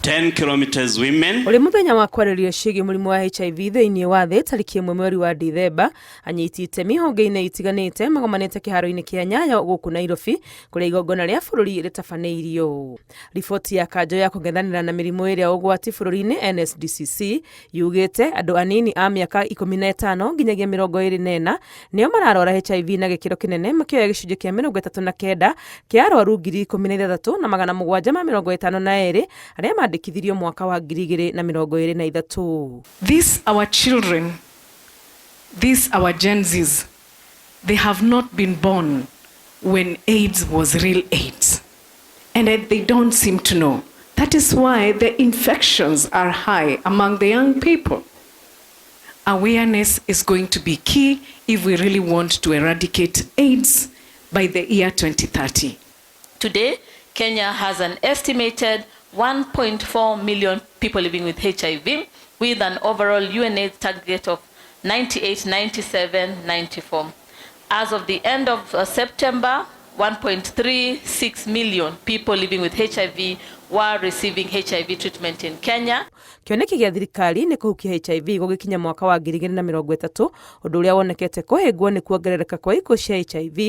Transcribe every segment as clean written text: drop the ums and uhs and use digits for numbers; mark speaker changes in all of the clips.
Speaker 1: 10 kilometers women.
Speaker 2: Ũrĩ mũthenya wa kwarĩrĩria ciĩgiĩ mũrimũ wa HIV thĩinĩ wa thĩ tarĩki 1 mweri wa Dithemba, anyiti itemi honge-inĩ itiganĩte magomanĩte kĩharo-inĩ kĩa Nyayo gũkũ Nairobi kũrĩa igongona rĩa bũrũri rĩtabanĩirio. Riboti ya kanjũ ya kũng'ethanĩra na mĩrimũ ĩrĩa ũgwati bũrũri-inĩ NSDCC yugĩte andũ anini a mĩaka 15 nginyagia 24 nĩo mararwara HIV na gĩkĩro kĩnene, makĩoya gĩcunjĩ kĩa 39 kĩa arwaru 16,752 arĩa mandĩkithirio mwaka wa 2023.
Speaker 3: These our children, these our Gen Zs, they have not been born when AIDS was real AIDS. And they don't seem to know. That is why the infections are high among the young people. Awareness is going to be key if we really want to eradicate AIDS by the year 2030.
Speaker 4: Today, Kenya has an estimated 1.4 million people living with HIV, with an overall UNAIDS target of 98, 97, 94. As of the end of September, 1.36 million people living with HIV were receiving HIV treatment in Kenya.
Speaker 2: Kĩoneki gĩa thirikari nĩ kũhukia HIV gũgĩkinya mwaka wa 2030, ũndũ ũrĩa wonekete kũhĩngwo nĩ kuongerereka kwa ikuũ cia HIV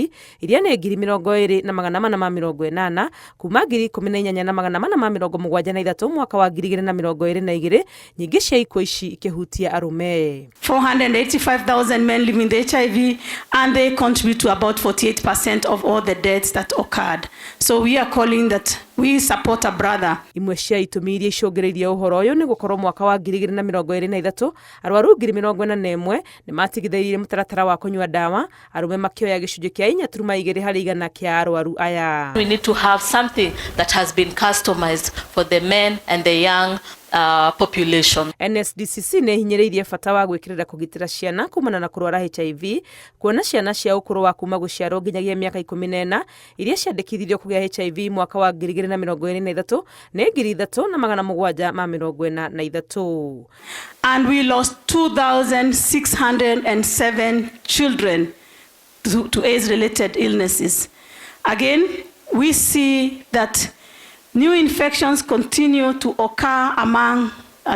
Speaker 2: iria nĩ 20,480 kuma 18,473 mwaka wa 2022, nyingĩ cia ikuũ ici ikĩhutia arũme.
Speaker 5: 485,000 men living with HIV, and they contribute to about 48% of all the deaths that occurred. So we are calling that we support a brother.
Speaker 2: Imwe cia itũmi iria icũngĩrĩirie ũhoro ũyũ nĩ gũkorwo mwaka wa 2023 arwaru 41,000 nĩ matigithĩirie mũtaratara wa kũnyua ndawa, arũme makĩoya gĩcunjĩ kĩa 4.2% kĩa arwaru aya.
Speaker 4: We need to have something that has been customized for the men and the young population.
Speaker 2: NSDCC nĩ ĩhinyĩrĩirie bata wa gwĩkĩrĩra kũgitĩra ciana kumana na kũrwara HIV, kuona ciana cia ũkũrũ wa kuma gũciarwo nginyagia mĩaka 14 iria ciandĩkithirio kũgĩa HIV mwaka wa 2023 nĩ 3,743.
Speaker 5: And we lost 2,607 children to AIDS-related illnesses. Again, we see that new infections continue to occur among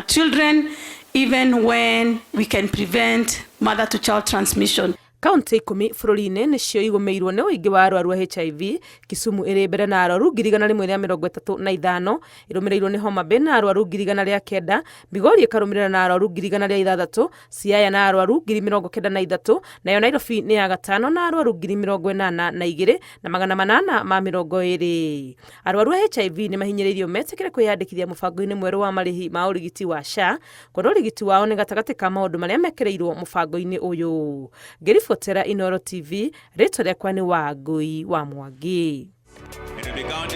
Speaker 5: children even when we can prevent mother-to-child transmission.
Speaker 2: Kaunti 10 bũrũri-inĩ nĩcio igũmĩirwo nĩ ũingĩ wa arwaru a HIV. Kisumu ĩrĩ mbere na arwaru 135,000, ĩrũmĩrĩirwo nĩ Homa Bay na arwaru 109,000, Migori ĩkarũmĩrĩra na arwaru 106,000, Siaya na arwaru 93,000, nayo Nairobi nĩ ya gatano na arwaru 82,820. Arwaru a HIV nĩ mahinyĩrĩirio metĩkĩre kwĩyandĩkithia mũbango-inĩ mwerũ wa marĩhi ma ũrigiti wa SHA, kuona ũrigiti wao nĩ gatagatĩ ka maũndũ marĩa mekĩrĩirwo mũbango-inĩ ũyũ. Ngĩribotera Inooro TV, rĩtwa rĩakwa nĩ Wangũi wa Mwangi.
Speaker 1: It will be counted.